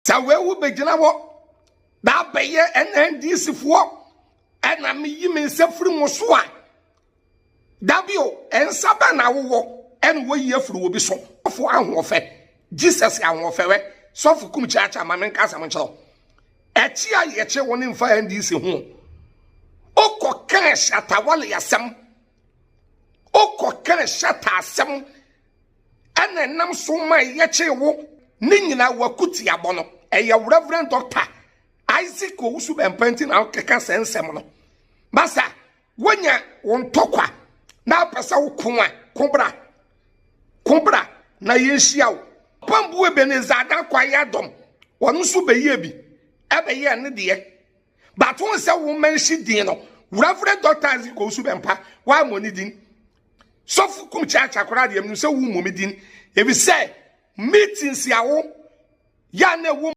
Sɛ wei wo bɛgyina hɔ na abɛyɛ NNDC foɔ ɛna meyi me nsa firi mo so a, dabi o, nsa bɛ na wowɔ ɛna wɔyi afiri wɔ bi so. Sɔfo ahoɔfɛ, Jesus ahoɔfɛ wɛ, sɔfo kum kyeakyea ma menka asɛm nkyerɛ wo. Ɛkyi a yɛkye wo ne mfa NDC ho. Wokɔ kaa Shatawale asɛm, wokɔ kaa Shata asɛm ɛna ɛnam so ma yɛkye wo ne nyinaa wakutiabɔ no. Ɛyɛ Reverend Doctor Isaac Owusu Bɛmpa nti na wokeka sɛ nsɛm no. Masa, wonya wo ntɔkwa na apɛ sɛ wo ko a, ko bra. Ko bra na yɛnhyia wo. Pambu Ebenezer Adakwa yɛ adɔm. Ɔno nso bɛyɛ bi. Ɛbɛyɛ ne deɛ. But wo sɛ wo manhyi din no, Reverend Doctor Isaac Owusu Bɛmpa, woammɔ ne din. Sɔfo kum kyeakyea koraa deɛ menim sɛ wo mmɔ me din. Ɛfiri sɛ meetings a wo yɛ a na ɛwɔ